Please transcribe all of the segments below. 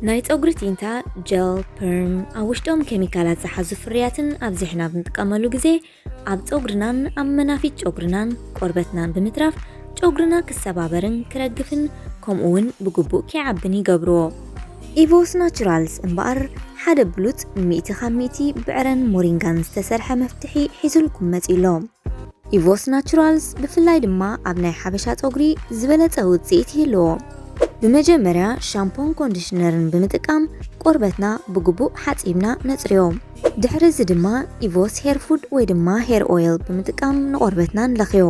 ናይ ጸጉሪ ቲንታ፣ ጀል፣ ፐርም፣ ኣብ ውሽጦም ኬሚካላት ዝሓዙ ፍርያትን ኣብዚሕና ብንጥቀመሉ ግዜ ኣብ ጸጉርናን ኣብ መናፊት ጨጉርናን ቆርበትናን ብምትራፍ ጨጉርና ክሰባበርን ክረግፍን ከምኡ እውን ብግቡእ ከይዓብን ይገብርዎ። ኢቮስ ናቹራልስ እምበኣር ሓደ ብሉጽ ሚእቲ ካብ ሚእቲ ብዕረን ሞሪንጋን ዝተሰርሐ መፍትሒ ሒዙልኩም መጺኡ ኣሎ። ኢቮስ ናቹራልስ ብፍላይ ድማ ኣብ ናይ ሓበሻ ጸጉሪ ዝበለጸ ውጽኢት ይህልዎ። ብመጀመርያ ሻምፖን ኮንዲሽነርን ብምጥቃም ቆርበትና ብግቡእ ሓጺብና ነጽርዮ። ድሕሪ እዚ ድማ ኢቮስ ሄር ፉድ ወይ ድማ ሄር ኦይል ብምጥቃም ንቆርበትና ንለኽዮ።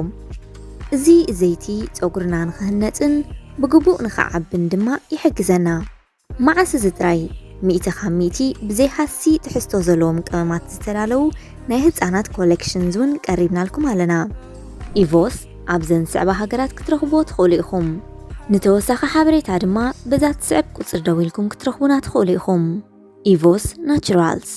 እዚ ዘይቲ ጸጉርና ንኽህነጽን ብግቡእ ንኽዓብን ድማ ይሕግዘና። መዓስ እዚ ጥራይ፣ ሚእቲ ካብ ሚእቲ ብዘይ ሃሲ ትሕዝቶ ዘለዎም ቀመማት ዝተዳለዉ ናይ ህጻናት ኮሌክሽንስ እውን ቀሪብናልኩም ኣለና። ኢቮስ ኣብዘን ዝስዕባ ሃገራት ክትረኽብዎ ትኽእሉ ኢኹም። ንተወሳኺ ሓበሬታ ድማ በዛ ትስዕብ ቁጽሪ ደዊልኩም ክትረኽቡና ትኽእሉ ኢኹም። ኢቮስ ናቹራልስ።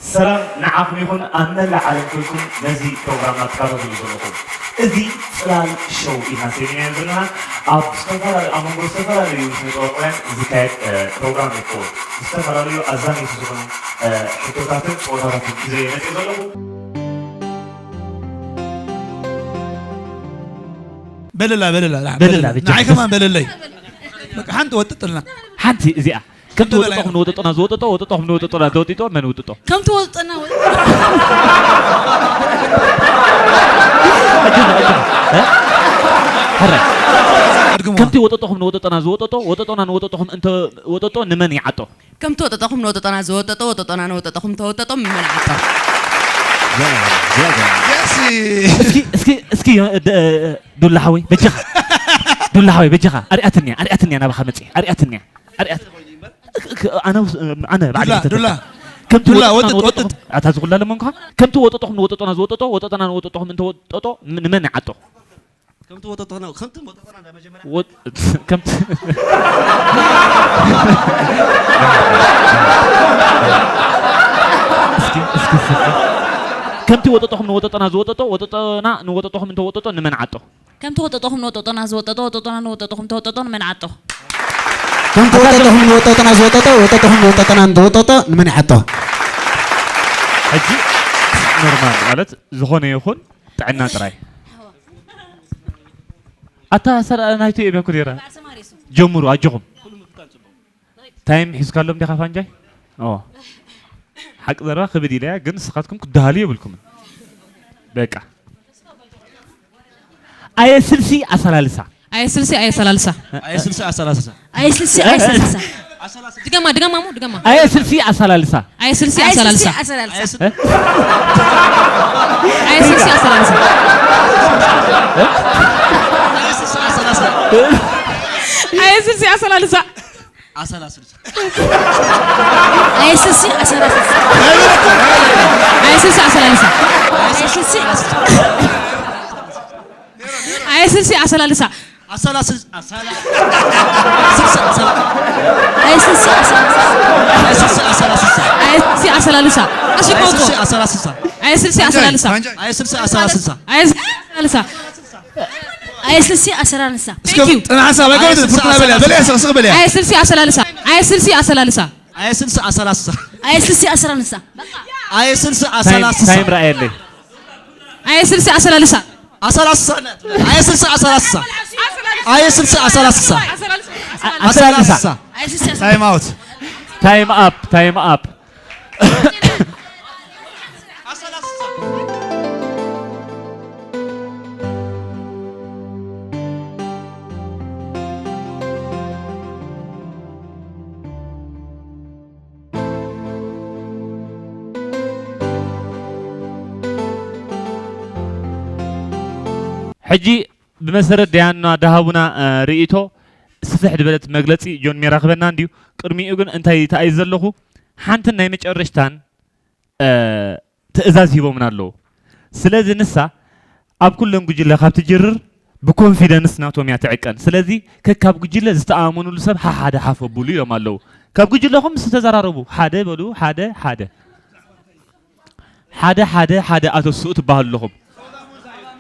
ሰላም ንዓኹም ይኹን፣ ኣብ መላእ ዓለም ኮንኩም ነዚ ፕሮግራምና ትከታተሉ ዘለኹም። እዚ ጽላል ሾው ኢና ሰሚዕናዮ ዘለና። ኣብ ዝተፈላለዩ፣ ኣብ መንጎ ዝተፈላለዩ ስነ ጥበባውያን ዝካየድ፣ እ፣ ፕሮግራም ይኸውን። ዝተፈላለዩ ኣዛነይቲ ዝኾኑ፣ እ፣ ሕቶታትን ጸወታታትን ሒዘ እየ መጺእ ዘለኹ። በልላ፣ በልላ፣ በልላ፣ በልላ፣ በጃ። ንዓይ ከማን በልለይ። በቃ ሓንቲ ወጥጥልና። ሓንቲ እዚኣ። ከምቲ በላይ ወጠጦኹም ነው። ንወጠጦና ዝወጠጦ፣ ወጠጦኹም ንወጠጦና ዝወጠጦ፣ መን ውጥጦ? ከምቲ ወጠጦና ወጠጦ። ኣጆኻ፣ ኣጆኻ። እ? ሕራይ። ኣድግሞ። ከምቲ ወጠጦኹም ንወጠጦና ዝወጠጦ፣ ወጠጦና ንወጠጦኹም እንተ ወጠጦ፣ ንመን ይዓጦ? ከምቲ ወጠጦኹም ንወጠጦና ዝወጠጦ፣ ወጠጦና ንወጠጦኹም እንተወጠጦ፣ መን ይዓጦ? ዘ-፣ ዘ-፣ ዘ-፣ የሲ። እስኪ፣ እስኪ፣ እስኪ፣ እ፣ ደ-፣ ዱላ ሓወይ፣ በጃኻ። ዱላ ሓወይ፣ በጃኻ። ኣርኣትንያ፣ ኣርኣትንያ ናባኻ መጺኣ፣ ኣርኣትንያ። ኣርኣት-፣ ክ-፣ ክ-፣ ኣነ ውስ-፣ ኣነ ባዕለይ ዱላ፣ ክተተካ። ዱላ። ከምቲ ዱላ፣ ወጠጦና ወጥጥ፣ ንወጠጦ-፣ ወጥጥ። ኣታ ዝኹላ ለመንኳ? ከምቲ ወጠጦኹም ንወጠጦና ዝወጠጦ፣ ወጠጦና ንወጠጦኹም እንተ ወጠጦ፣ ን-፣ ንመን ይዓጦ? ከምቲ ወጠጦና፣ ከምቲ ወጠጦና እንዳ መጀመርያ ወጥ-፣ ከምቲ እስኪ፣ እስኪ፣ እስኪ። ከምቲ ወጠጦኹም ንወጠጦና ዝወጠጦ፣ ወጠጦና ንወጠጦኹም እንተ ወጠጦ፣ ንመን ዓጦ? ከምቲ ወጠጦኹም ንወጠጦና ዝወጠጦ፣ ወጠጦና ንወጠጦኹም ተወጠጦ፣ ንመን ዓጦ? ከምቲ ወጠጦኹም ንወጠጦና ዝወጠጦ፣ ወጠጦኹም ንወጠጦና እንተወጠጦ፣ ንመን ይዓጦ? ሕጂ ኖርማል ማለት ዝኾነ ይኹን ጥዕና ጥራይ። ኣታ ሰላ ናይቱ እየ በኩ ኔራ። ጀምሩ ኣጆኹም። ታይም ሒዝካሎም ዲኻ ፋንጃይ? ኦ። ሓቂ ዘረባ ክብድ ኢለያ፣ ግን ንስኻትኩም ክደሃሉ የብልኩምን። በቃ። ኣየ ስልሲ ኣሰላልሳ። ኣየ ስልሲ ኣየ ሰላልሳ። ኣየ ስልሲ ኣሰላስሳ። ኣየ ስልሲ ኣየ ሰላልሳ። ድገማ፣ ድገማ፣ ሙ፣ ድገማ። ኣየ ስልሲ ኣሰላልሳ። ኣየ ስልሲ ኣየ ስልሲ ኣሰላልሳ። ኣሰላልሳ። እ? ኣየ ስልሲ ኣሰላልሳ። ኣየ ስልሲ ኣሰላልሳ። ኣሰላስልሳ። ኣየ ስልሲ ኣሰላልሳ። ኣየ ስልሲ ኣሰላልሳ። ኣየ ስልሲ ኣሰላልሳ። ኣየ ስልሲ ኣሰላልሳ። ኣየ ስልሲ ኣሰላልሳ። ኣሰላስል-፣ ኣሰላ-፣ ስልሲ ኣሰላ-፣ ኣየ ስልሲ ኣሰላልሳ። ኣየ ስልሲ ኣሰላስልሳ። ኣየ ስልሲ ኣሰላልሳ። ኣየ ስልሲ ኣሰላልሳ። ኣየ ስልሲ ኣሰላልሳ። ኣየ ስልሲ ኣሰላልሳ። ኣየ ስልሲ ኣሰላልሳ። ኣየ ስልሲ ኣሰላልሳ። እስከ ጥና ሓሳብ ኣይኮነትን፣ ፍርቱና በልያ፣ በልያ፣ ስቕ፣ ስቕ በልያ። ኣየ ስልሲ ኣሰላልሳ። ኣየ ስልሲ ኣሰላልሳ። ኣየ ስልሲ ኣሰላስሳ። ኣየ ስልሲ ኣሰላልሳ። ኣየ ስልሲ ታይም፣ ኣሰላስሳ። ታይም ረኣየለይ። ኣየ ስልሲ ኣሰላልሳ። ኣሰላስሳ። ኣየ ስልሲ ኣሰላስሳ። ኣየ ስልሲ ኣሰላስሳ። ኣሰላልሳ። ኣየ ስልሲ ኣሰላልሳ። ታይም ኣውት። ታይም ኣፕ፣ ታይም ኣፕ። ሕጂ ብመሰረት ዳያና ደሃቡና፣ እ፣ ርእይቶ፣ ስፍሕ ዝበለት መግለጺ ጆን ሜራ ክበና እንድዩ። ቅድሚኡ ግን እንታይ ተኣይ ዘለኹ ሓንትን ናይ መጨረሽታን እ፣ ትእዛዝ ሂቦምና ኣለዉ። ስለዚ ንሳ ኣብ ኩለን ጉጅለ ካብ ትጅርር ብኮንፊደንስ ናቶም እያ ትዕቀን። ስለዚ ከካብ ጉጅለ ዝተኣማመኑሉ ሰብ ሓሓደ ሓፍ ኣብሉ ኢሎም ኣለዉ። ካብ ጉጅለኹም ምስ ተዘራረቡ ሓደ በሉ፣ ሓደ ሓደ ሓደ ሓደ ሓደ ኣተስኡ ትበሃሉ ኣለኹም።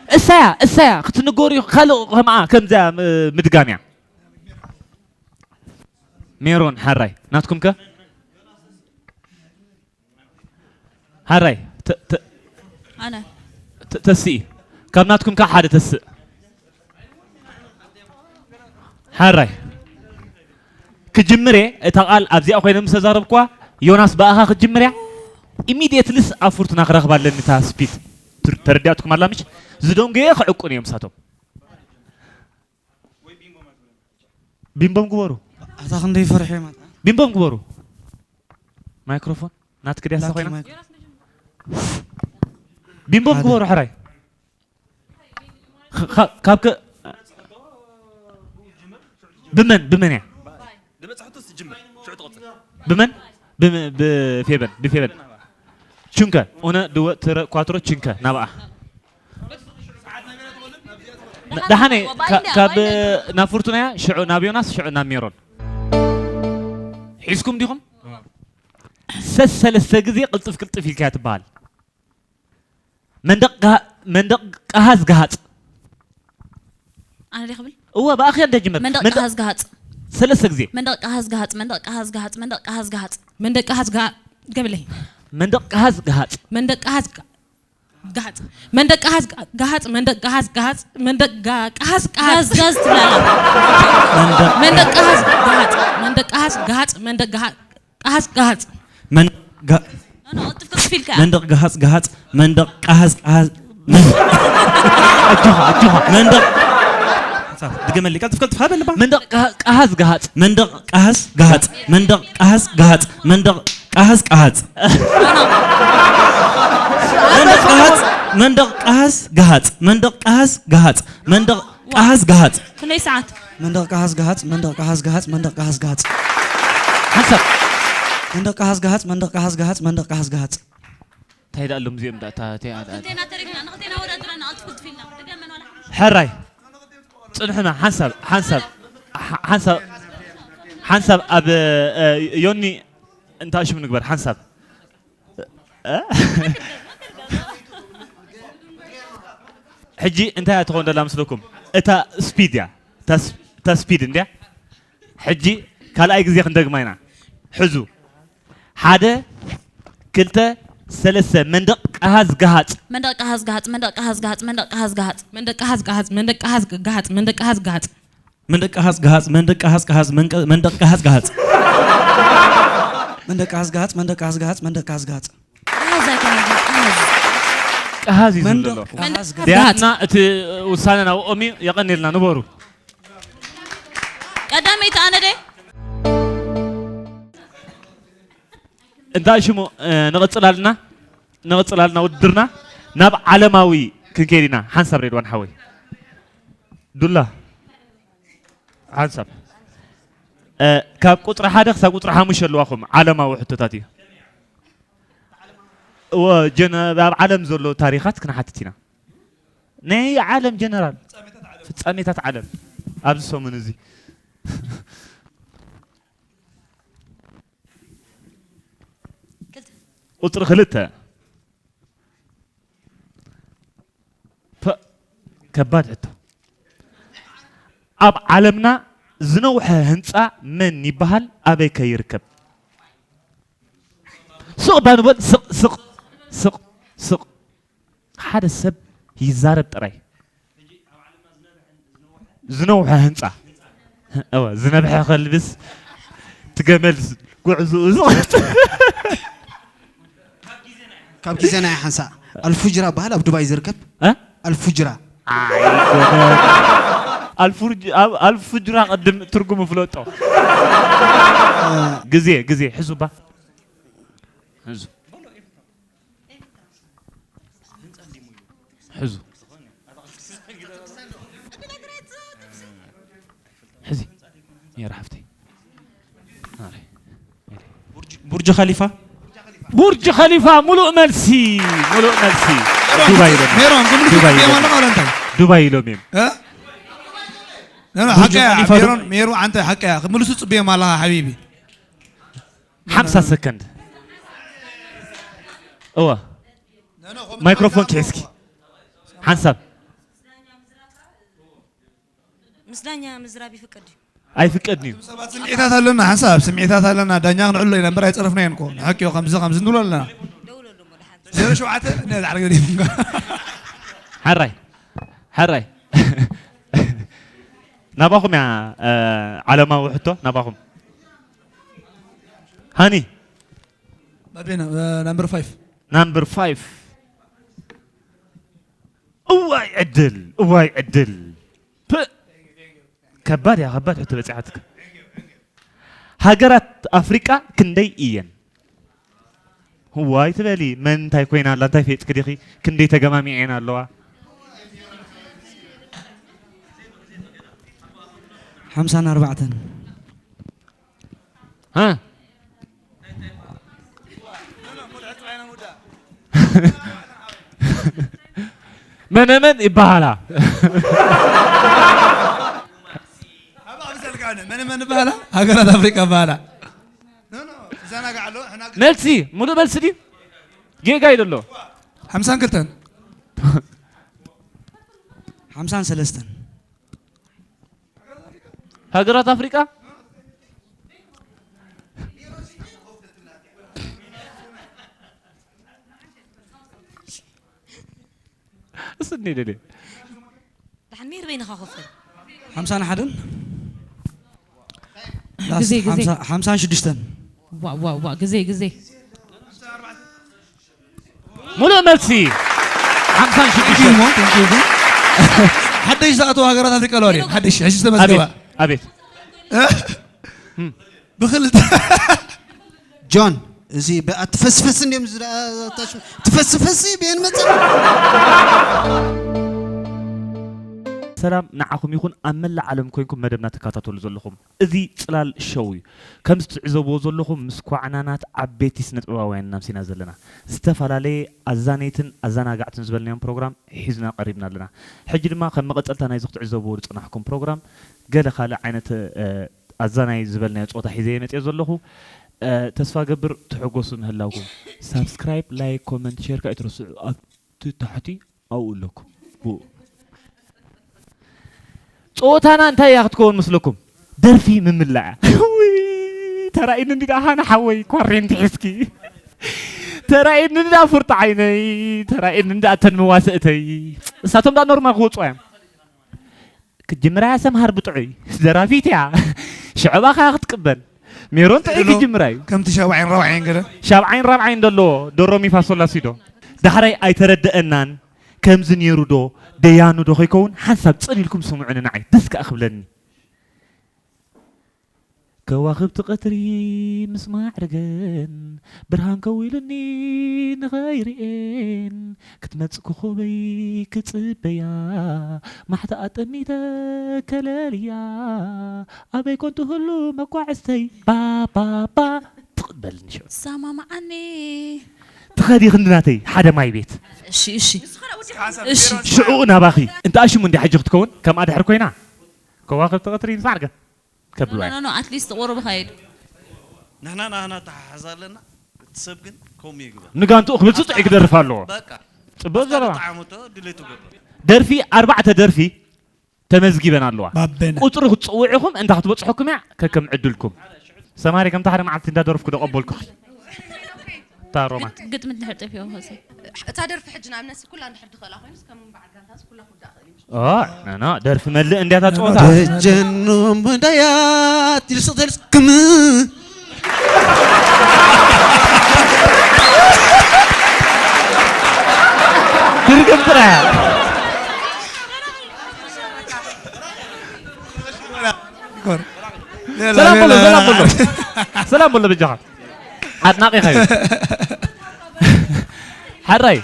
እሳያ እሳያ ክትንገሩ ኢኹ፣ ካልእ ከምኣ ከምዚኣ ም- ምድጋም እያ። ሜሮን ሓራይ ናትኩም ከ ሓራይ ተ- ተ- ኣነ ተ- ተስኢ ካብ ናትኩም ከዓ ሓደ ተስእ ሓራይ ክጅምር እየ እታ ቃል ኣብዚኣ ኮይነ ምስ ተዛረብኳ ዮናስ ብኣኻ ክጅምር እያ ኢሚድየትልስ ኣብ ፍርቱና ክረኽባ ኣለኒ እታ ስፒድ ተረዲኣትኩም ኣላ ምሽ ዝደንጎየ ክዕቁን እዮም ሳቶም ቢምቦም ግበሩ ኣታ ክንደይ ፈርሒ መጣ ቢምቦም ግበሩ ማይክሮፎን ናትክ ድያ ኮይና ማይክ- ቢምቦም ሓደ። ግበሩ ሕራይ ኸ- ኸ- ካብ ከ ብመን ብመን እያ ብመን ብም- ብፌበን ብፌበን ችንከ ኡነ ድወ ትረ ኳትሮ ችንከ ናብኣ ደሓነ ካብ ናብ ፍርቱና እያ ሽዑ ናብ ዮናስ ሽዑ ናብ ሜሮን ሒዝኩም ዲኹም ሰሰለስተ ግዜ ቅልጥፍ ቅልጥፍ ኢልካ ትበሃል መንደቅ መንደቅ ቀሃዝ ገሃጽ ኣነ ዲየ ክብል እወ ብኣኺ እንደ ጅምር መንደቅ ቀሃዝ ገሃጽ ሰለስተ ግዜ መንደቅ ቀሃዝ ገሃጽ መንደቅ ቀሃዝ ገሃጽ መንደቅ ቀሃዝ ገሃጽ መንደቅ ቀሃዝ ገሃጽ ገበለይ መንደቅ ቀሃዝ ገሃጽ መንደቅ ቀሃዝ ገሃጽ መንደቅ ቀሃዝ ገሃጽ መንደቅ ቀሃዝ ገሃጽ መንደቅ ቀሃዝ ቀሃዝ ገሃጽ ትብላላ መንደቅ ቀሃዝ ገሃጽ መንደቅ ቀሃዝ ገሃጽ መንደቅ ቀሃዝ ገሃጽ መንደቅ ኖ ቅልጥፍ ኢልካ መንደቅ ገሃጽ ገሃጽ መንደቅ ቀሃዝ ቀሃዝ ኣጆኻ ኣጆኻ መንደቅ ድገመሊ ቀልጥፍ ቀልጥፍ ሃበልባ መንደቅ ቀሃዝ ገሃጽ መንደቅ ቀሃዝ ገሃጽ መንደቅ ቀሃዝ ገሃጽ መንደቅ ቀሃዝ ቀሃጽ መንደቅ ቀሃዝ መንደቅ ቀሃዝ ገሃጽ መንደቅ ቀሃዝ ገሃጽ መንደቅ ቀሃዝ ገሃጽ ክንደይ ሰዓት መንደቅ ቀሃዝ ገሃጽ መንደቅ ቀሃዝ ገሃጽ መንደቅ ቀሃዝ ገሃጽ ሓንሳብ መንደቅ ቀሃዝ ገሃጽ መንደቅ ቀሃዝ ገሃጽ መንደቅ ቀሃዝ ገሃጽ እንታይ ደኣ ኣሎም እዚኦም ደኣ እታ እታ- እታ- ክንቴና ተሪፍና ንክቴና ወዳድረና ኣልትኩ ትፊልና ደገመን ዋላ ሕራይ ጽንሑና ሓንሳብ ሓንሳብ ሓ- ሓንሳብ ሓንሳብ ኣብ እ፣ ዮኒ እንታሽሙ ንግበር ሓንሳብ እ? ሕጂ እንታይ እያ ትኸውን ደላ ምስለኩም እታ ስፒድ እያ እታ ስ- እታ ስፒድ እንድያ ሕጂ ካልኣይ ግዜ ክንደግማ ኢና ሕዙ ሓደ ክልተ ሰለስተ መንደቅ ቀሃዝ ገሃጽ መንደቅ ቀሃዝ ገሃጽ መንደቅ ቀሃዝ ገሃጽ መንደቅ ቀሃዝ ገሃጽ መንደቅ ቀሃዝ ገሃጽ መንደቅ ቀሃዝ ገሃጽ መንደቅ ቀሃዝ ገሃጽ መንደቅ ቀሃዝ ገሃጽ መንደቅ ቀሃዝ ገሃጽ መንቀ- መንደቅ ቀሃዝ ገሃጽ መንደቅ ቀሃዝ ገሃጽ መንደቅ ቀሃዝ ገሃጽ መንደቅ ቀሃዝ ገሃጽ ቀሃዝ ኣይኮነን ቀሃዝ ቀሃዝ እዩ ዝብል መንደቅ ዘሎ ቀሃዝ ዲያትና እቲ ውሳነ ናብኦም እዩ የቐኒልና ንበሩ ቀዳመይቲ ኣነ ደ እንታይ ሽሙ እ፣ ንቕጽል ኣልና ንቕጽል ኣልና ውድድርና ናብ ዓለማዊ ክንከይድ ኢና ሓንሳብ ሬድዋን ሓወይ ዱላ ሓንሳብ እ፣ ካብ ቁፅሪ ሓደ ክሳብ ቁፅሪ ሓሙሽተ ኣለዋኹም ዓለማዊ ሕቶታት እዩ እወ ጀነ- ኣብ ዓለም ዘሎ ታሪኻት ክንሓትት ኢና ናይ ዓለም ጀነራል ፍጻሜታት ዓለም ኣብዚ ሰሙን እዚ ቁፅሪ ክልተ ፐ- ከባድ ሕቶ ኣብ ዓለምና ዝነውሐ ህንፃ መን ይበሃል ኣበይ ከ ይርከብ ሱቕ ባንበል ስቕ ስቕ ስቕ ስቕ ሓደ ሰብ ይዛረብ ጥራይ ዝነውሐ ህንፃ እወ ዝነብሐ ከልብስ ትገመል ጉዕዝኡ ዝቐጥ ካብ ግዜና ሓንሳ ኣልፉጅራ በሃል ኣብ ዱባይ ዝርከብ እ? ኣልፉጅራ ኣልፉጅራ ቅድም ትርጉሙ ፍለጦ ግዜ ግዜ ሕዙባ ሕዙ ሕዙ ሕዚ ነይራ ሓፍተይ። ኣረ፣ ቡርጅ ኸሊፋ። ቡርጅ ኸሊፋ። ሙሉእ መልሲ፣ ሙሉእ መልሲ። ዱባይ ኢሎም። ሜሮን ግን ዱባይ ኢሎም። ዱባይ ኢሎም እዮም። ቡርጅ ኸሊፋ ሜሮን ሜሮን ኣንተ ሓቀያ ክምልሱ ጽብዮም ኣለኻ ሓቢቢ። ሓምሳ ሰከንድ። እዋ። ማይክሮፎን ኪሕስኪ ሓንሳብ። ምስዳኛ ምዝራብ ይፍቀድ እዩ። ኣይፍቀድን እዩ። ሰባት ስምዒታት ኣለና ሓንሳብ ስምዒታት ኣለና ዳኛ ክንዕሎ ኢና እምበር ኣይፀረፍናዮን እኮ ንሓቂ እዩ ከምዚ ከምዚ ንብሎ ኣለና። ዜሮ ሸውዓተ እንደ ዛዕረ ገዲም ሓራይ ሓራይ ናባኹም እያ። ዓለማዊ ሕቶ ናባኹም። ሃኒ ባቤና ናምበር ፋይፍ ናምበር ፋይፍ። እዋይ ዕድል እዋይ ዕድል ፕእ። ከባድ እያ ከባድ ሕቶ በፂሓትካ። ሃገራት ኣፍሪቃ ክንደይ እየን? ዋይ ትበሊ መን እንታይ ኮይና ኣላ እንታይ ፈይጥክ ዲኺ? ክንደይ ተገማሚዐን ኣለዋ? ሓምሳን ኣርባዕተን። ها መነ መን ይበሃላ? መነ መን ይበሃላ? ሃገራት ኣፍሪቃ ይበሃላ። መልሲ ሙሉእ መልሲ ድዩ? ጌጋ እዩ ዘሎ። ሓምሳን ክልተን ሓምሳን ሰለስተን ሃገራት ኣፍሪቃ እስኒ ደለ ድሓን ሜር በይንኻ ኮፍ በል። ሓምሳን ሓደን ግዜ ግዜ ሓምሳን ሽዱሽተን ዋ ዋ ዋ ግዜ ግዜ ሙሉእ መልሲ ሓምሳን ሽዱሽተ ሓደሽ ዝኣተዋ ሃገራት ኣፍሪቃ ኣለዋ ድየን ሓደሽ ሕጂ ዝተመዝገባ ኣቤት ብክልተ ጆን እዚ ትፈስፈስ እንዲም ትፈስፈስ ብየን መፀ ሰላም ንዓኹም ይኹን ኣብ መላእ ዓለም ኮይንኩም መደብና ትከታተሉ ዘለኹም እዚ ጽላል ሸው እዩ። ከምዚ ትዕዘብዎ ዘለኹም ምስ ኳዕናናት ዓበይቲ ስነ ጥበባውያን ኢና ኣምሲና ዘለና። ዝተፈላለየ ኣዛነይትን ኣዘናጋዕትን ዝበልናዮም ፕሮግራም ሒዝና ቀሪብና ኣለና። ሕጂ ድማ ከም መቐጸልታ ናይዚ ክትዕዘብዎ ዝጸናሕኩም ፕሮግራም ገለ ካልእ ዓይነት ኣዛናይ ዝበልናዮ ጸወታ ሒዘ እየ መጺአ ዘለኹ። ተስፋ ገብር ትሕጎሱ ምህላውኩም ሳብስክራይብ፣ ላይክ፣ ኮመንት፣ ሼር ከኣ ኣይትረስዑ። ኣብቲ ታሕቲ ኣብኡ ኣለኩም ብኡ ጸወታና እንታይ እያ ክትከውን መስለኩም? ደርፊ ምምላእ እያ። ውይ፣ ተራእየኒ እንዲ ደኣ ሃና ሓወይ ኳሬንቲ ሒዝኪ። ተራእየኒ እንዲ ደኣ ፍርጡ ዓይነይ፣ ተራእየኒ እንዲ ደኣ እተን መዋስእተይ። እሳቶም ደኣ ኖርማል ክወጽዋ እዮም። ክትጅምራ እያ ሰምሃር ብጥዑይ። ደራፊት እያ። ሽዕባ ከኣ ክትቅበል። ሜሮን ጥዑይ ክትጅምራ እዩ። ከምቲ ሻብዓይን ራብዓይን ገለ። ሻብዓይን ራብዓይን ደሎ ዶሮ ሚፋሶላ ሲዶ። ዳሕራይ ኣይተረደአናን። ከምዚ ነይሩ ዶ ደያኑ ዶ ከይከውን ሓንሳብ ጽን ኢልኩም ስምዑኒ ንዓይ ደስ ከኣ ክብለኒ። ከዋኽብቲ ቀትሪ ምስ ማዕረገን ብርሃን ከዊሉኒ ንኸይርእየን ክትመጽእ ኮኾበይ ክጽበያ ማሕታ ኣጠሚተ ከለልያ ኣበይ ኮን ትህሉ መጓዕዝተይ ባባባ ትቕበልኒ ሽዑ ሰማማዓኒ ትኸዲ ክንዲ ናተይ ሓደ ማይ ቤት እሺ እሺ እሺ ሽዑ ናባኺ እንተ ኣሽሙ እንዲ ሕጂ ክትከውን ከምኣ ድሕር ኮይና ከዋኽብቲ ቀትሪ ንሳዕርገ ከብልዋ እዮም። ኖ ኖ ኣትሊስት ቁሩብ ኸይዱ። ንሕና ናህና ተሓሓዝ ኣለና። እቲ ሰብ ግን ከምኡ ይግበር። ንጋንትኡ ክብል ጽጥዕ ክደርፍ ኣለዎ። በቃ ጽቡቅ ኣብታ ዘረባ። ዝጠዓመቶ ድሌቱ ገብር። ደርፊ ኣርባዕተ ደርፊ ተመዝጊበን ኣለዋ። ባበና። ቁጽሪ ክትጽውዑኹም እንዳ ክትበጽሐኩም እያ ከከም ዕድልኩም። ሰማሪ ከምታ ሓደ መዓልቲ እንዳደረፍኩ ዶ ቀበልኩኺ። እታ ሮማ። ግጥሚ እንድሕር ጠፊኡ ኸሰ። እታ ደርፊ ሕጂ ንኣብነት ኩላ እንድሕር ድኽእላ ኮይኑስ ከም በዓል ጋንታስ ኩላ ክውዳእ ክእል እዩ። ኖ ኖ ደርፊ መልእ እንድያ እታ ጸወታ። ደጀኑ ሙዳያት ይልስቕ ተልስክም ትርግም ጥራይ። ሰላም በሎ ሰላም በሎ ሰላም በሎ በጃኻ። ኣድናቒኻ እዩ። ሓራይ።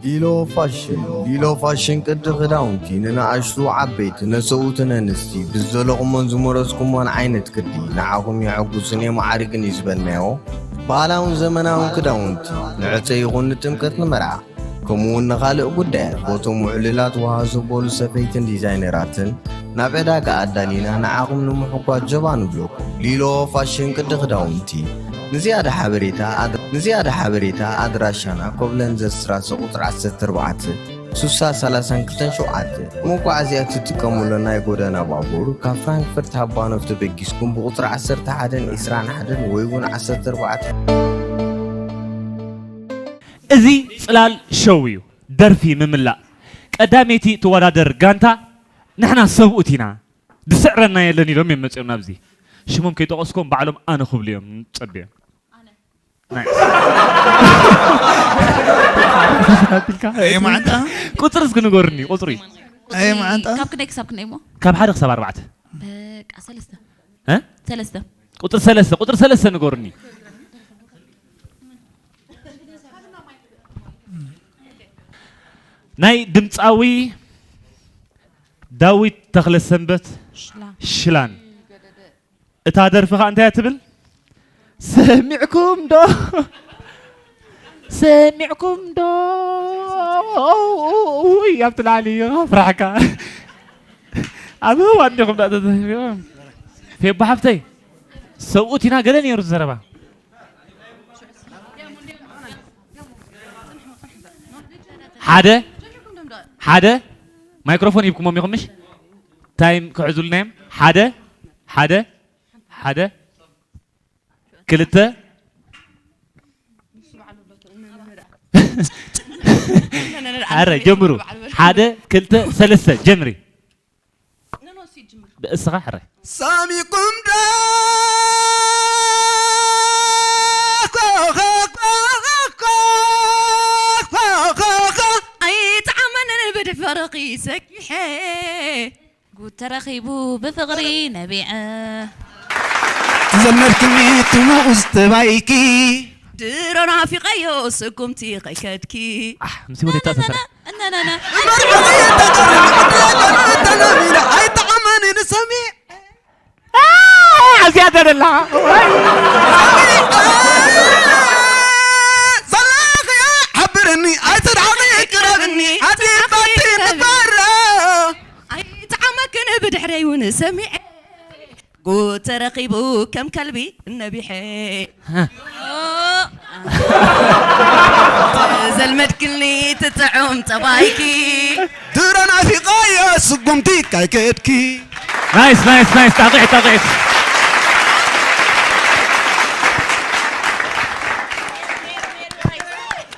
ሊሎ ፋሽን። ሊሎ ፋሽን ቅዲ ክዳውንቲ ንንኣሽቱ ዓበይቲ፣ ነሰብኡትን ኣንስቲ፣ ብዝደለኹሞን ዝመረጽኩሞን ዓይነት ቅዲ ንዓኹም የሐጉስን የማዕርግን እዩ ዝበልናዮ። ባህላውን ዘመናውን ክዳውንቲ ንዕጸ ይኹን ንጥምቀት ንመርዓ፣ ከምኡውን ንኻልእ ጉዳያት ቦቶም ውዕሉላት ወሃ ዘበሉ ሰፈይትን ዲዛይነራትን ናብ ዕዳጋ ኣዳሊና ንዓኹም ንምሕጓዝ ጀባ ንብለኩም። ሊሎ ፋሽን ቅዲ ክዳውንቲ። ንዝያዳ ሓበሬታ ኣድ-፣ ንዝያዳ ሓበሬታ ኣድራሻና ኮብለንዘ ስትራሰ ቁጽሪ ዓሰርተ ኣርባዕተ፣ ስሳ ሰላሳን ክልተን ሸውዓተ። መጓዓዝያ እትጥቀሙሉ ናይ ጎደና ባቡር ካብ ፍራንክፈርት ሃባኖፍ ተበጊስኩም ብቁጽሪ ዓሰርተ ሓደን ዕስራን ሓደን ወይ እውን ዓሰርተ ኣርባዕተ። እዚ ጽላል ሸው እዩ። ደርፊ ምምላእ። ቀዳመይቲ ትወዳደር ጋንታ ንሕና ሰብኡት ኢና፣ ዝስዕረና የለን ኢሎም እዮም መጺኦም ናብዚ። ሽሞም ከይጠቐስኩም ባዕሎም ኣነ ክብሉ እዮም ጸቢዮም። ኣነ። ናይስ። ኣየ መዓንጣ? ቁጽሪ እስኪ ንገሩኒ፣ ቁጽሪ። ኣየ መዓንጣ? ካብ ክንደይ ክሳብ ክንደይ እሞ? ካብ ሓደ ክሳብ ኣርባዕተ። በቃ ሰለስተ። እ? ሰለስተ። ቁጽሪ ሰለስተ፣ ቁጽሪ ሰለስተ ንገሩኒ። ናይ ድምፃዊ ዳዊት ተኽለሰንበት ሽላ። ሽላን። እታ ደርፊ ኸዓ እንታይ እያ ትብል? ሰሚዕኩም ዶ? ሰሚዕኩም ዶ? ውይ፣ ኣብቲ ላዕሊ ፍራሕካ። ኣብ ህዋ እንዲኹም ዳ ተዘፊቖም። ፌቦ ሓፍተይ፣ ሰብኡት ኢና ገለ ነይሩ ዘረባ። ሓደ፣ ሓደ፣ ማይክሮፎን ሂብኩሞም ኢኹም ምሽ? ታይም ክሕዙልና እዮም። ሓደ፣ ሓደ፣ ሓደ፣ ክልተ። ኣረ፣ ጀምሩ። ሓደ፣ ክልተ፣ ሰለስተ፣ ጀምሪ። ብእስኻ ሕራይ። ሳሚኩም ዶ? ኣይጠዓመንን ብድሕረኺ ሰጊሐ። ጉድ ተረኺቡ ብፍቕሪ ነቢዐ። ዘመድክኒ ትሙቕ ዝተባይኪ። ድሮ ናፊቐዮ ስጉምቲ ከይከድኪ። ኣሕ፣ ምስ ወደታ ተሰራ። እነነነ። ኣይጠዓመንን ሰሚዐ። ኣዝያ ደለላ። ሰላኽያ ሓብርኒ፣ ኣይትርሓቒ ቅረብኒ፣ ኣቲ ባቲ ንበራ። ኣይጠዓመክን ብድሕረይ እውን ሰሚዐ። ጉድ ተረኺቡ ከም ከልቢ ነቢሐ። ዘልመድክኒ ትጥዑም ጠባይኪ። ድሮ ናፊቐዮ ስጉምቲ ካይከድኪ። ናይስ፣ ናይስ፣ ናይስ። ጣቕዒት፣ ጣቕዒት።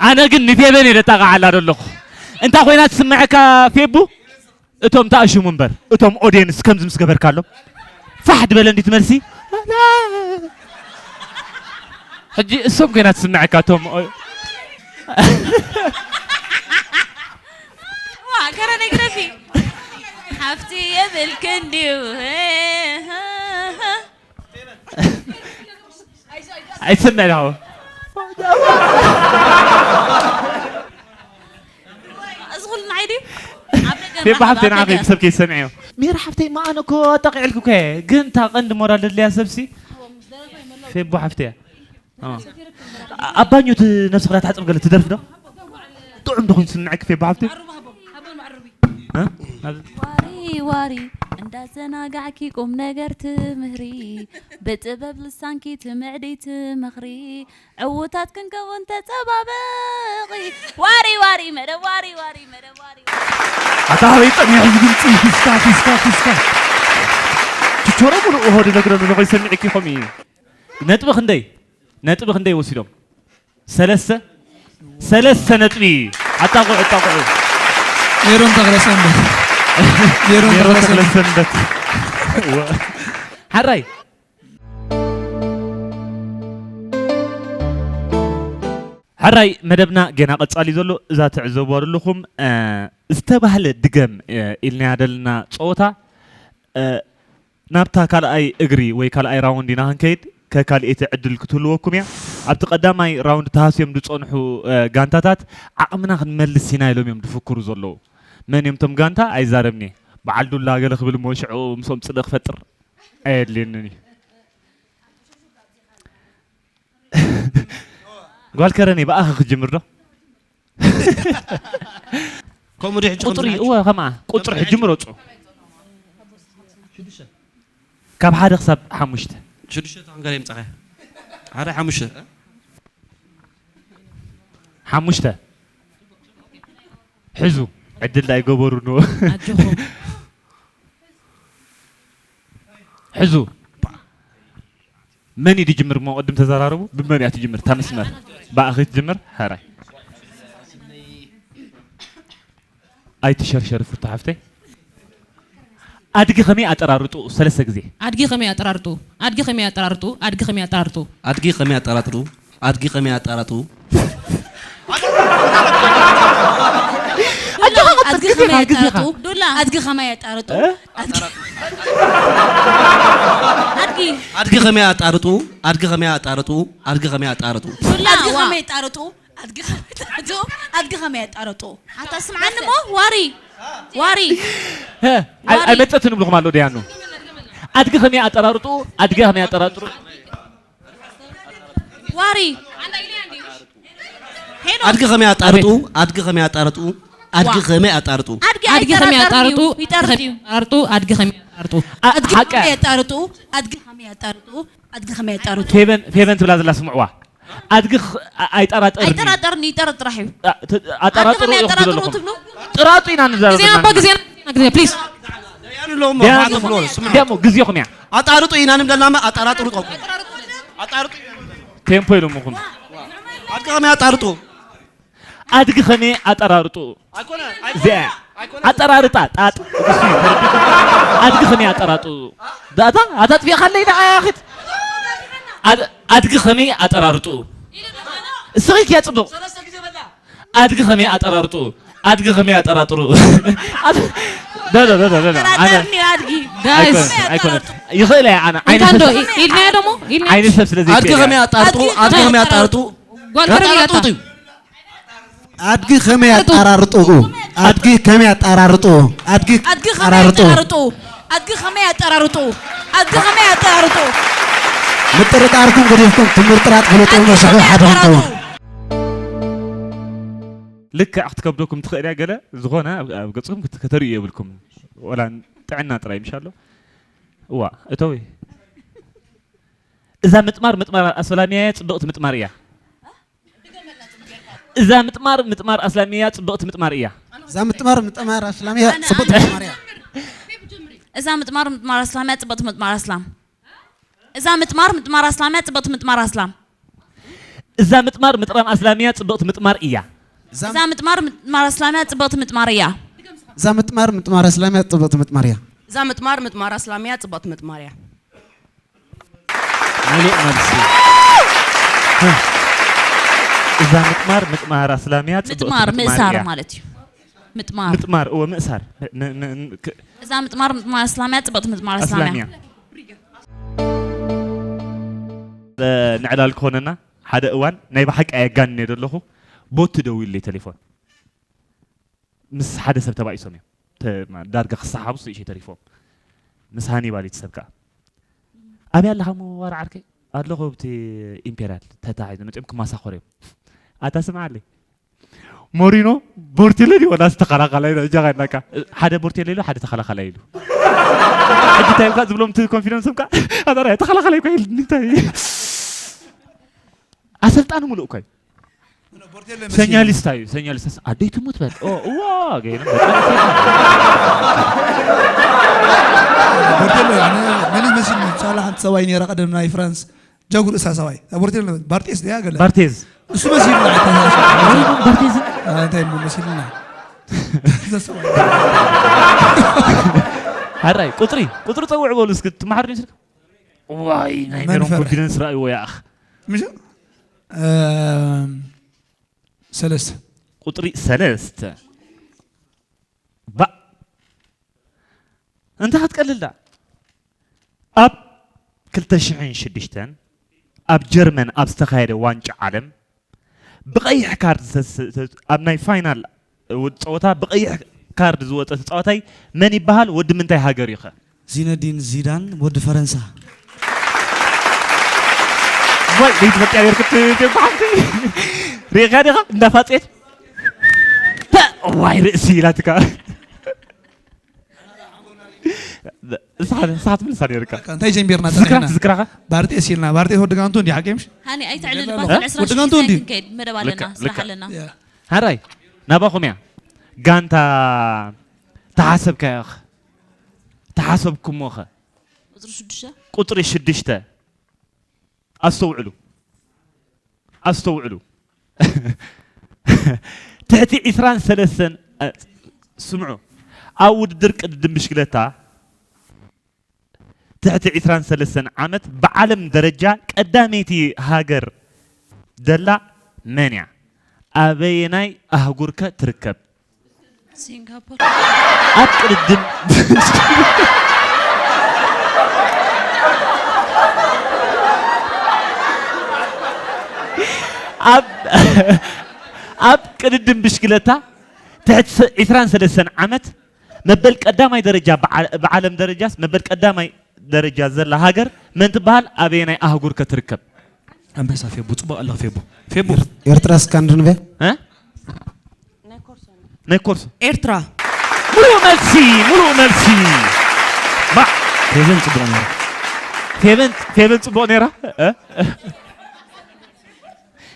ኣነ ግን ንፌበን እየ ደጣቕዓላ ዘለኹ። እንታይ ኮይና ትስምዐካ ፌቡ? እቶም ተኣሽሙ እምበር፣ እቶም ኦድየንስ ከምዚ ምስ ገበርካሎም፣ ፋሕ ድበለ እንዲት መልሲ። ሕጂ እሶም ኮይና ትስምዐካ፣ እቶም ኦ-፣ ዋ፣ ኮረኖግራፊ። ሓፍቲ የብልክን ድዩ? ኣይትሰምዕ ዲኻ? እዚ ኩሉ ንዓይ ድዩ? ኣብ ደገ ፌባ ሓፍተይ፣ ንዓኺ ብሰብ ከይሰምዕዮ። ሜሪ ሓፍተይ፣ መኣነ እኮ ኣጣቂዕልኪ እኮ እየ። ግን እታ ቀንዲ ሞራል ዘድልያ ሰብሲ ፌቦ ሓፍተይ እያ። እ። ኣብ ባኞ እቲ ነብስኻ ትሓጽብ ገለ ትደርፍ ዶ? ጥዑም ዶ ኮይኑ ትስምዐኪ ፌቦ ሓፍተይ? እ? ዋሪ ዋሪ እንዳዘናጋዕኪ ቁም ነገር ትምህሪ፣ ብጥበብ ልሳንኪ ትምዕዲ ትመኽሪ፣ ዕዉታት ክንከውን ተጸባበቒ። ዋሪ ዋሪ መደብ፣ ዋሪ ዋሪ መደብ፣ ዋሪ ዋሪ። ኣታ ኣበይ ጸኒሑ እዚ ድምጺ? ፊስካ፣ ፊስካ፣ ፊስካ። ችቾሮ ሙሉእ ሆድ ነግረሉ ዶ ከይሰሚዕኪ ከምኡ እዩ። ነጥቢ ክንደይ? ነጥቢ ክንደይ ወሲዶም? ሰለስተ? ሰለስተ ነጥቢ። ኣጣቕዑ፣ ኣጣቕዑ። ሜሮን ተኽለሰንበት። ሜሮን ሜሮን ተኽለሰንበት። ተኽለሰንበት። ወ-፣ ሓራይ። ሕራይ መደብና ገና ቀጻሊ ዘሎ፣ እዛ ትዕዘብዋ ዘለኹም፣ እ፣ ዝተባህለ ድገም፣ እ፣ ኢልናያ ዘለና ጸወታ፣ እ፣ ናብታ ካልኣይ እግሪ ወይ ካልኣይ ራውንድ ኢና ክንከይድ፣ ከካልኤቲ ዕድል ክትህልወኩም እያ። ኣብቲ ቀዳማይ ራውንድ ተሃስዮም ዝጸንሑ፣ እ፣ ጋንታታት ዓቕምና ክንመልስ ኢና ኢሎም እዮም ዝፍክሩ ዘለዉ። መን እዮም እቶም ጋንታ? ኣይዛረብን እየ። በዓል ዱላ ገለ ክብል እሞ ሽዑ ምስኦም ጽልኢ ክፈጥር ኣየድልየንን እዩ። ጓል ከረን እየ፣ ብኣኺ ክጅምር ዶ? ከምኡ ድዩ ሕጂ ቁጽሪ፣ ከምዚ እወ፣ ከምኣ። ቁጽሪ ሕጂ ምረጹ። ካብ ሓደ ክሳብ ሓሙሽተ። ሽዱሽተ ተኾንካ ደይ ምጻኻ? ሓደ ሓሙሽተ። ሓሙሽተ። ሕዙ። ዕድል ዳይ ገበሩ ኖ። ኣጆኹም። ሕዙ። መን እዩ ዝጅምር እሞ ቅድም ተዘራረቡ? ብመን እያ ትጅምር? እታ መስመር። ብኣኺ ትጅምር? ሕራይ። ኣይትሸርሸሪ ፍርቱ ሓፍተይ። ኣድጊ ከመይ ኣጠራርጡ? ሰለስተ ግዜ። ኣድጊ ከመይ ኣጠራርጡ? ኣድጊ ከመይ ኣጠራርጡ? ኣድጊ ከመይ ኣጠራርጡ? ኣድጊ ከመይ ኣጠራርጡ? ኣድጊ ከመይ ኣጠራርጡ? ኣጆኻ ቀጽል፣ ኣድጊ ግዜኻ፣ ከመይ ግዜኻ። ኣጠራርጡ? ዱላ። ኣድጊ ከመይ ኣጠራርጡ? እ? ኣድጊ ኣድጊ። ኣድጊ ከመይ ኣጣርጡ? ኣድጊ ከመይ ኣጣርጡ? ኣድጊ ከመይ ኣጣርጡ? ዱላ፣ ኣድጊ ዋ። ከመይ ኣጣርጡ? ኣድጊ ከመይ ኣጣርጡ? ኣድጊ ከመይ ኣጣርጡ? ኣታ ስምዓኒ እሞ፣ ዋሪ። ዋሪ። ሀ፣ ኣይ-፣ ዋሪ። ኣይመጸትን እብልኹም ኣሎ ደያኑ። ኣድጊ ከመይ ኣጠራርጡ? ኣድጊ ከመይ ኣጠራርጡ? ዋሪ። ሄኖክ። ኣድጊ ከመይ ኣጣርጡ? ኣቤት። ኣድጊ ከመይ ኣጣርጡ? ኣድጊ ዋ። ከመይ ኣጣርጡ? ኣድጊ ኣድጊ ከመይ ኣይጠራጠርን ኣጣርጡ? እዩ፣ ይጠርጥ እዩ። ኣድጊ ከመይ ኣጣርጡ? ኣ-፣ ኣድጊ ሓቂ። ከመይ ኣጣርጡ? ኣድጊ ከመይ ኣጣርጡ? ኣድጊ ከመይ ኣጣርጡ? ፌቨን፣ ፌቨን ትብላ ዘላ ስምዕዋ። ኣድጊ ኽ-፣ ኣ-፣ ኣይጠራጠርን እዩ። ኣይጠራጠርን እዩ፣ ይጠርጥ ጥራሕ እዩ። ኣ-፣ ት-፣ ኣድጊ ኣጣራጥሩ ከመይ ኢኹም ትብሉ ኣለኹም። ትብሉ? ጥራጡ ኢና ንዛረብ ግዜ ዘለና። ኣባ፣ ግዜ፣ ግዜ፣ ፕሊዝ። ደያኑ ኣለዉ እሞ፣ ደያኑ፣ ማዕቶ ፍሎር፣ ስምዑ። ደያኑ፣ ግዜኹም እያ። ኣጣርጡ ኢና ንብለና እምበር ኣጠራጥሩ ጠውቁ። ኣጣርጡ ኢና ንብለና። ቴምፖ ኢሎምኹም። ኣድጊ ከመይ ኣጣርጡ? ኣድጊ ከመይ ኣጠራርጡ? ኣይኮነ፣ እዚኣ ኣይኮነ፣ ኣይኮነ። ኣጠራርጣ፣ ጣጥ፣ እሱ እዩ፣ ተረዲእኩም? ኣድጊ ከመይ ኣጠራርጡ? ዳታ፣ ኣታ ጥፊእኻለይ ደኣ ያኺት። ኣድ-፣ ኣድጊ ከመይ ኣጠራርጡ? እስኺ ኪያ ጽቡቕ። ኣድጊ ከመይ ኣጠራርጡ? ኣድጊ ከመይ ኣጠራጥሩ? ኣድ-፣ ዶ፣ ዶ፣ ዶ፣ ዶ፣ ዶ፣ ዶ። ኣነ ተጠራጠርኒ ኣድጊ። ጋይስ። ኣይኮነ፣ ኣይኮነ። ይኽእል እየ ኣነ። ዓይነ እንታይ እንዶ ሰብ፣ ኢ-፣ ኢልናዮ ደሞ? ኢልናዮ? ዓይነ ሰብ ስለ ኣድጊ ዘይክእል ከመይ እየ። ኣጣርጡ? ኣድጊ ኣድጊ ከመይ ከመይ ኣጣርጡ? ኣጣርጡ? ጓል ከረን ኣጣርጡ ኢላታ። እዩ። ኣድጊ ከመይ ኣጣርጡ? ኣጣራርጡ? ኣድጊ ከመይ ኣጣራርጡ? ኣድጊ ኣድጊ ከመይ ኣጣራርጡ? ኣጠራርጡ? ኣድጊ ከመይ ኣጠራርጡ? ኣድጊ ከመይ ኣጠራርጡ? ምጥርጣርኩም ገዲፍኩም ትምርጥራጥ ፍለጡ፣ ኣድጊ መሸሑ ከመይ ሓደ ኣጠራርጡ? ክንከውን። ልክዕ ክትከብደኩም ትኽእል እያ፣ ገለ ዝኾነ ኣብ፣ ኣብ ገጽኩም ክት-፣ ከተርእዩ የብልኩም። ወላ ጥዕና ጥራይ ምሽ ኣሎ። እዋ፣ እተዊ። እዛ ምጥማር፣ ምጥማር ኣስላሚያ እያ፣ ጽብቕቲ ምጥማር እያ። እዛ ምጥማር፣ ምጥማር ኣስላሚያ፣ ጽብቕቲ ምጥማር እያ። እዛ ምጥማር፣ ምጥማር ኣስላሚያ፣ ጽብቕቲ ምጥማር እያ። እዛ ምጥማር፣ ምጥማር ኣስላሚያ፣ ጽብቕቲ ምጥማር ኣስላም። እዛ ምጥማር፣ ምጥማር ኣስላሚያ፣ ጽብቕቲ ምጥማር ኣስላም። እዛ ምጥማር፣ ምጥማር ኣስላሚያ፣ ጽብቕቲ ምጥማር እያ። እዛ እዛ ምጥማር፣ ምጥማር ኣስላሚያ፣ ጽብቕቲ ምጥማር እያ። እዛ ምጥማር፣ ምጥማር ኣስላሚያ፣ ጽብቕቲ ምጥማር እያ። እዛ ምጥማር፣ ምጥማር ኣስላሚያ፣ ጽብቕቲ ምጥማር እያ። ምሉእ መልሲ። እዛ ምጥማር፣ ምጥማር ኣስላሚያ፣ ጽብቕቲ ምጥማር፣ ምጥማር ምእሳር እያ። ማለት እዩ። ምጥማር። ምጥማር፣ እወ፣ ምእሳር። ም-፣ ም-፣ ም-፣ ክ-፣ እዛ ምጥማር፣ ምጥማር ኣስላሚያ፣ ጽብቕቲ ምጥማር ኣስላሚያ። ኣስላሚያ። ንዕላል ክኾነና፣ ሓደ እዋን ናይ ብሓቂ ኣየጋንነ ዘለኹ፣ ቦቲ ደዊሉለይ ቴሌፎን። ምስ ሓደ ሰብ ተባኢሶም እዮም። ተ-፣ ማ-፣ ዳርጋ ክሰሓቡ ንእሽተይ ተሪፎም። ምስ ሃኒባል እቲ ሰብ ከኣ፣ "ኣበይ ኣለኻ እሞ ዋራ ዓርከይ?" "ኣለኹ ኣብቲ ኢምፔርያል ተታሒዞም መጺኦም ክማሳኸሩ እዮም።" ኣታ ስምዓለይ። ሞሪኖ ቦርቴሎ ድዩ ወላ ዝተኸላኸላይ ነው? እጃኻ ኢልናካ። ሓደ ቦርቴሎ ኢሉ፣ ሓደ ተኸላኸላይ ኢሉ። ሕጂ እንታይ እኳ ዝብሎም እቲ ኮንፊደንሶም ከኣ፣ ኣታ ተኸላኸላይ እኳ ኢሉ፣ እንታይ? ኣሰልጣኒ ሙሉእ እኳ እዩ። ቦርቴሎ መሲሉ። ሰኛሊስታ እዩ፣ ሰኛሊስታ። ኣደይ ትሙት በል። ኦ፣ እዋ፣ ገይረ በጣም ይፈርድ። ቦርቴሎ፣ ኣነ መን እዩ መሲሉ? ሳላ ሓንቲ ሰብኣይ ነይራ ቀደም ናይ ፍራንስ፣ ጀጉ ርእሳ ሰብኣይ። እዛ ቦርቴሎ ነበረት። ባርጤስ ድያ ገለ? ባርቴዝ። እሱ መሲሉና፣ ኣይተሳሳትኩም። ባርቴዝ። አ፣ እንታይ እሞ መሲሉና? እዛ ሰብኣይ። ሕራይ፣ ቁጽሪ፣ ቁጽሪ ጸውዕ በሉ እስኪ፣ ትመሓር ዲዩ ስልክ? ዋይ፣ ናይ መን ሜሮን ፈርሒ? ኮንፊደንስ ረኣይዎ ይኣኽ። ምሽ? እም፣ ሰለስተ። ቁጽሪ ሰለስተ። ባእ። እንታይ ክትቀልል ደኣ? ኣብ ክልተ ሽሕን ሽዱሽተን ኣብ ጀርመን ኣብ ዝተኻየደ ዋንጫ ዓለም ብቐይሕ ካርድ ዝተስ-፣ ተ-፣ ኣብ ናይ ፋይናል ው-፣ ጸወታ ብቐይሕ ካርድ ዝወጸ ተጻዋታይ መን ይበሃል? ወዲ ምንታይ ሃገር እዩ ኸ? ዚነዲን ዚዳን፣ ወዲ ፈረንሳ። ወይ፣ ዘይትፈልጥያ ነይርክ ት-፣ ት-፣ ብሓንቲ። ርኢኻ ዲኻ? እንዳፋጼት። ተ-፣ ዋይ፣ ርእሲ ኢላትካ። ንስኻ፣ ንስኻ ትምልሳ ነይርካ። እንታይ ጀሚርና ትዝክራ፣ ጸኒሕና? ትዝክራኻ? ባርጤስ ኢልና፣ ባርጤስ ወዲ ጋንቱ እንዲ ሓቂምሽ? ሃኒ፣ ኣይተዕልል፣ የለን። ባትል እ? ዕስራን ወዲ ጋንቱ ሽዱሽተ እንዲ? ክንከይድ፣ መደብ ኣለና፣ ልክዕ፣ ስራሕ ልክዕ። ኣለና። ያ። ሓራይ፣ ናባኹም እያ። ጋንታ ተሓሰብካዮ ኸ? ተሓሰብኩሞ ኸ? ቁጽሪ ሽዱሽተ። ቁጽሪ ሽዱሽተ። ኣስተውዕሉ። ኣስተውዕሉ። ትሕቲ ዒስራን ሰለስተን፣ እ፣ ስምዑ። ኣብ ውድድር ቅድድም ብሽክለታ ትሕቲ ዒስራን ሰለስተን ዓመት ብዓለም ደረጃ ቀዳመይቲ ሃገር ዘላ መን እያ? ኣበየናይ ኣህጉር ከ ትርከብ? ሲንጋፖር። ኣብ ቅድድም ኣብ፣ ኣብ ቅድድም ብሽክለታ ትሕቲ ዒስራን ሰለስተን ዓመት መበል ቀዳማይ ደረጃ ብዓ-፣ ብዓለም ደረጃስ መበል ቀዳማይ ደረጃ ዘላ ሃገር መን ትበሃል? ኣበየናይ ኣህጉር ከ ትርከብ? ኣንበሳ ፌቡ፣ ጽቡቕ ኣለኻ ፌቡ። ፌቡ። ኤር-፣ ኤርትራ ስካንዲኔቭያ? እ? ናይ ኮርሶ። ኤርትራ። ሙሉእ መልሲ፣ ሙሉእ መልሲ። ባ-፣ ፌቨን ጽቡቕ ነይራ። ፌቨን፣ ፌቨን ጽቡቕ ነይራ? እ?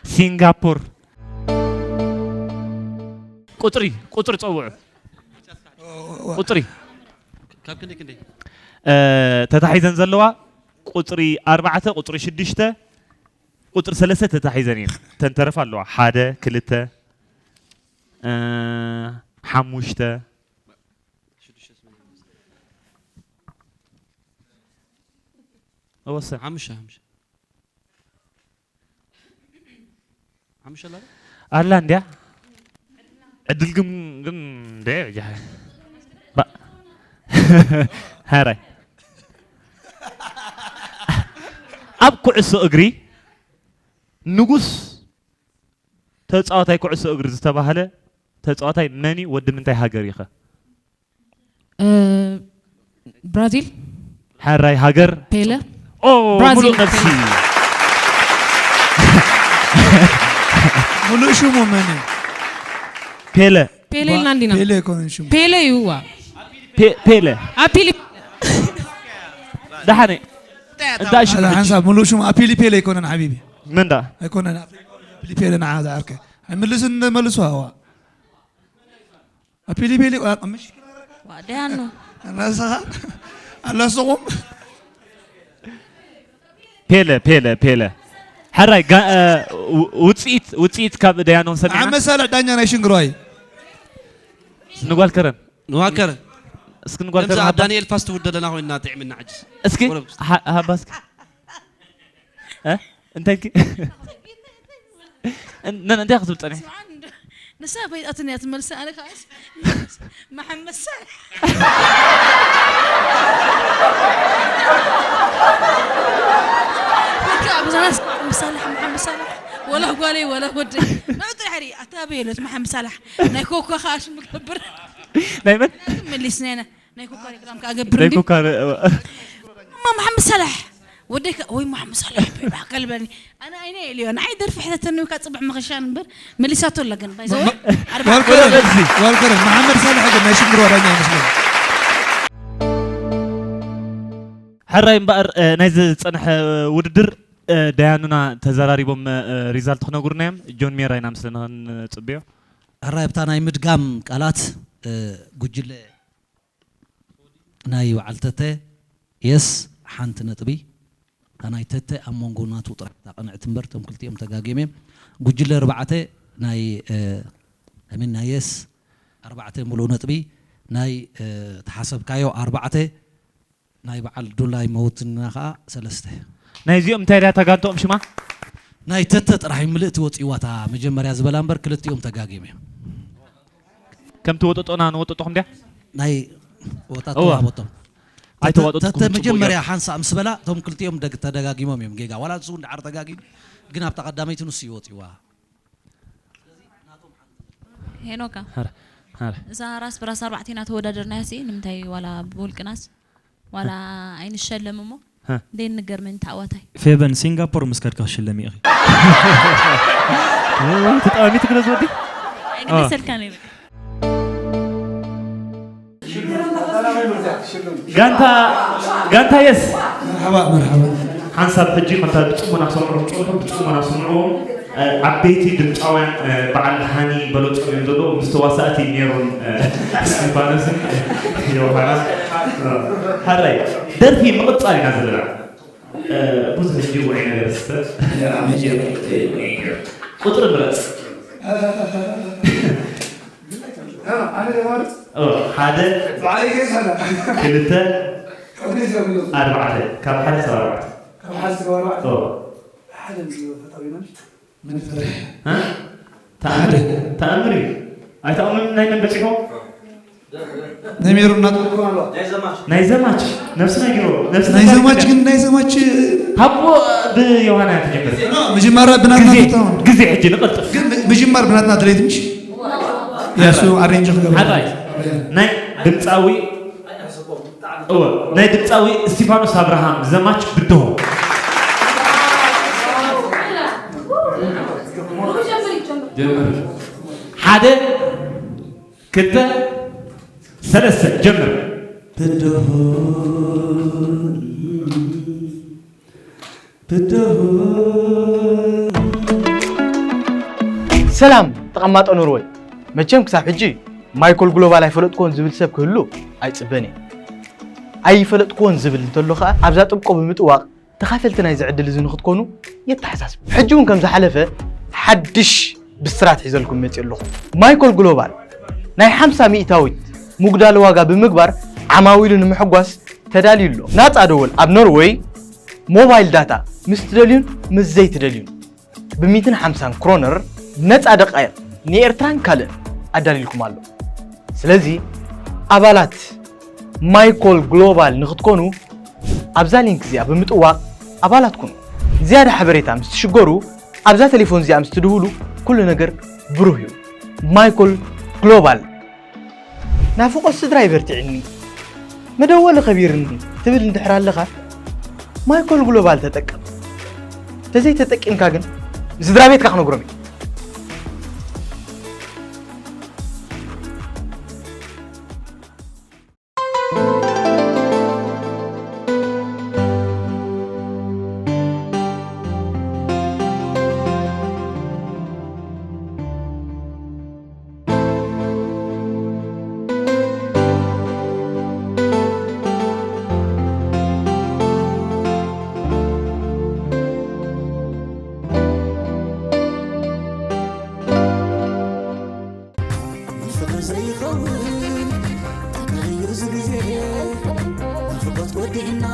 ሲንጋፖር። ቁጽሪ፣ ቁጽሪ ጸውዑ። ቁጽሪ። ካብ ክንደይ ክንደይ? እ፣ ተታሒዘን ዘለዋ ቁጽሪ ኣርባዕተ፣ ቁጽሪ ሽዱሽተ፣ ቁጽሪ ሰለስተ ተታሒዘን እየን። ተንተረፋ ኣለዋ። ሓደ፣ ክልተ፣ እ፣ ሓሙሽተ። ወሰን። ሓሙሽተ፣ ሓሙሽተ። ሓሙሽተ ኣላ? ኣላ እንድያ? ዕድል ግን፣ ግን እንደ ጃ-፣ ባ-፣ ሃራይ። ኣብ ኩዕሶ እግሪ ንጉስ ተጻዋታይ ኩዕሶ እግሪ ዝተባህለ ተጻዋታይ መን እዩ? ወዲ ምንታይ ሃገር እዩ ኸ? እ፣ ብራዚል። ሕራይ ሃገር። ፔለ። ኦ፣ ብራዚል፣ ሙሉእ ነፍሲ። ፔለ። ሙሉእ ሽሙ መን እዩ? ፔለ። ፔለ ኢልና እንዲና። ፔለ ኣይኮነን ሽሙ። ፔለ እዩ፣ ዋ። ፔ-፣ ፔለ። ኣፒሊ። ደሓነ። እንታይ ሽሙ? ሓንሳብ ሙሉእ ሽሙ ኣፒሊ ፔለ ኣይኮነን ሓቢቢ። መን ደኣ? ኣይኮነን ኣፒሊ ፔለ ንዓ ዝዓርከ። ኣይምልስን መልሱ፣ ኣዋ። ኣፒሊፔሊ፣ ዋ፣ ምሽ-፣ ዋ፣ ደያኑ። ኣላሰኻ፣ ኣላሰኹም። ፔለ፣ ፔለ፣ ፔለ። ሕራይ፣ ጋ-፣ እ፣ ው-፣ ውጽኢት፣ ውጽኢት ካብ ደያኑ ክንሰምዕ ኢና። መሓመድ ሳልሕ ዳኛ ናይ ሽንግርዋይ። ንጓል ከረን። ንጓል ከረን። እስኪ ንጓል ከምዚ ከረን ኣብ ሃባ። ዳንኤል ፋስት ፉድ ዘለና ኮይንና ጥዕምና ሕጅስ። እስኪ፣ ወረብ። ሃ-፣ ሃባ እስኪ። እ? እንታይ ክ-፣ እን-፣ ነን እንታይ ክትብል ጸኒሕ? ስምዓ እንዶ፣ ንሳ ፈይጣትኒ እያ ትመልስ፣ ኣነ ከዓስ መሓመድ ሳልሕ። ወዲ ኣብዛናስ መሓመድ ሳልሕ፣ መሓመድ ሳልሕ፣ ወላ ጓለይ፣ ወላ ወደይ። ንዑ ጥራሕ ርኢ፣ ኣታ ኣበይ የሎት መሓመድ ሳልሕ? ናይ ኮካ ከኣ ሽም ገብር። ናይ መን? መሊስና ኢና። ናይ ኮካ ሬክላም ክኣ ገብር ናይ እንዲ። ኮካ ረ-፣ እማ መሓመድ ሳላሕ፣ ወደይ ከ-፣ ወይ መሓመድ ሳላሕ፣ ብባዕካ ልበኒ። ኣነ ኣይነ ኢልዮ። ንዓይ ደርፊ ሕተተኒ ወይ ከኣ ጽብሕ መኸሻን እምበር፣ መሊሳቶ ኣላ ግን፣ ባይ ዘ ወይ፣ መ-፣ ኣርባዕተ ዋልከረን፣ በዚ። ዋልከረን፣ መሓመድ ሳላሕ ግን ናይ ሽንግርዋ ዳኛ ይመስለኒ። ሕራይ እምበኣር፣ እ፣ ናይዚ ዝጸንሐ ውድድር፣ እ፣ ደያኑና ተዘራሪቦም፣ እ፣ ሪዛልት ክነግሩና እዮም። ጆን ሜራ ኢና ምስለና ክንጽብዮ። ሕራይ ኣብታ ናይ ምድጋም ቃላት፣ እ፣ ጉጅለ ናይ በዓል ተተ የስ ሓንቲ ነጥቢ። እታ ናይ ተተ ኣብ መንጎ ናቱ ጥራሕ እታ ቅንዕቲ እምበር፣ እቶም ክልቲኦም ተጋግዮም እዮም። ጉጅለ ኣርባዕተ ናይ፣ እ፣ ኣሚን ናይ የስ ኣርባዕተ ምሉእ ነጥቢ፣ ናይ፣ እ፣ ተሓሰብካዮ ኣርባዕተ፣ ናይ በዓል ዱላይ መውትና ከኣ ሰለስተ። ናይዚኦም እንታይ ድያ እታ ጋንትኦም ሽማ? ናይ ተተ ጥራሕ እዩ ምልእቲ ወጺእዋ እታ መጀመርያ ዝበላ እምበር፣ ክልቲኦም ተጋግዮም እዮም። ከምቲ ወጠጦና ንወጠጦኹም ድያ? ናይ ወጣት እዋ። ተዋህቦቶም። ኣይተዋጠጥኩምን ተተ ጽቡቕ መጀመርያ ጌርኩም። ሓንሳእ ምስ በላ እቶም ክልቲኦም ደግ ተደጋጊሞም እዮም ጌጋ ዋላ ንሱ እውን ደዓር ተጋጊሙ ግን ኣብታ ቀዳመይቲ ንሱ እዩ ወፂዋ። ሄኖካ ሃረ ሃረ እዛ ራስ ብራስ ኣርባዕቴና ተወዳደርናያ ሲ ንምንታይ ዋላ ብውልቅናስ ዋላ ኣይንሸለም እሞ ሃ። ደይ ንገር መን ተዓዋታይ ፌበን ሲንጋፖር ምስ ከድካ ክትሽለሚ ኢኺ። ተጣሚት ክለ ዝወዲ ኣይግደሰልካ ነይሩ ጋንታ ጋንታ የስ መርሓባ መርሓባ ሓንሳብ ሕጂ ከምታ ብፅሞና ክሰምዑ ዝፀንሑ ብፅሞና ስምዕዎም። ዓበይቲ ድምፃውያን በዓል ሃኒ በለፆም እዮም ዘለዉ ምስ ተዋሳእቲ ሜሮን እስጢፋኖስን ዮሃና ሓራይ ደርፊ ምቕፃል ኢና ዘለና። ብዙሕ ሕጂ ውዒ ነገር ስተ ቁፅሪ ምረፅ። ሓደ ክልተ ኣርባዕተ ካብ ሓደ ሰብ ኣርባዕተ ካብ ሓደ ሰብ ኣርባዕተ ኦ፣ ሓደ ንፈታዊና ምን ፈርሕ እ? ተኣምር ተኣምር እዩ። ኣይተኣምኑን ናይ መን በፂሑ ናይ ሜሮን እናጠቆም ኣለዋ ናይ ዘማች ነፍሲ ናይ ግሮ ነፍሲ ናይ ዘማች ግን ናይ ዘማች ሃቦ ብዮሃና እያ ትጅምር። ምጅማራ ብናትና ግዜ ትታውን ግዜ ሕጂ ንቐልጥፍ ግን ምጅማር ብናትና ድሌት ምሽ የሱ ኣሬንጅ ክገብር ሓራይ ናይ ድምፃዊ እወ ናይ ድምፃዊ እስቲፋኖስ ኣብርሃም ዘማች ብድሆ ሓደ ክልተ ሰለስተ ጀምር። ብድሆ ብድሆ ሰላም ተቐማጦ ኖርወይ። መቸም ክሳብ ሕጂ ማይኮል ግሎባል ኣይፈለጥኮን ዝብል ሰብ ክህሉ ኣይጽበን እየ። ኣይፈለጥኮን ዝብል እንተሎ ከኣ ኣብዛ ጥብቆ ብምጥዋቕ ተኻፈልቲ ናይዚ ዕድል እዚ ንክትኮኑ የተሓሳስብ። ሕጂ እውን ከም ዝሓለፈ ሓድሽ ብስራት ሒዘልኩም መፅእ ኣለኹ። ማይኮል ግሎባል ናይ ሓምሳ ሚእታዊት ምጉዳል ዋጋ ብምግባር ዓማዊሉ ንምሕጓስ ተዳልዩ ኣሎ። ናፃ ደወል ኣብ ኖርወይ ሞባይል ዳታ ምስ ትደልዩን ምስ ዘይትደልዩን ብሚትን ሓምሳን ክሮነር ነፃ ደቃይቕ ንኤርትራን ካልእን ኣዳልዩልኩም ኣሎ። ስለዚ ኣባላት ማይኮል ግሎባል ንክትኮኑ ኣብዛ ሊንክ እዚኣ ብምጥዋቕ ኣባላት ኩኑ። ዝያዳ ሓበሬታ ምስ ትሽገሩ ኣብዛ ቴሌፎን እዚኣ ምስ ትድውሉ ኩሉ ነገር ብሩህ እዩ። ማይኮል ግሎባል ናፍቖት ስድራ ይበርቲዕኒ መደወሊ ከቢርኒ ትብል እንድሕር ኣለኻ ማይኮል ግሎባል ተጠቀም። ተዘይተጠቂምካ ግን ንስድራ ቤትካ ክነግሮም እዩ። ንፍቕሪ ዘይኸውን ተቀይሩ እዚ ግዜ ናፍቆት ወዲእና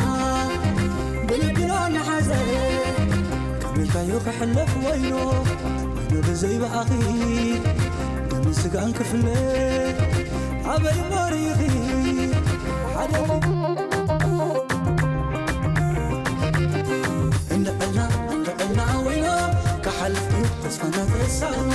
ብልብና ንሓዘ ቀቢልካዮ ክሕለፍ ወይኖ ወይኖ ብዘይ ብኣኺ ደምን ስጋን ክፍለ ኣበይ እሞ ርኢኺ ሓደ እንዕልና እንዕልና ወይኖ ክሓልፍ እዩ ተስፋና ተሳእኖ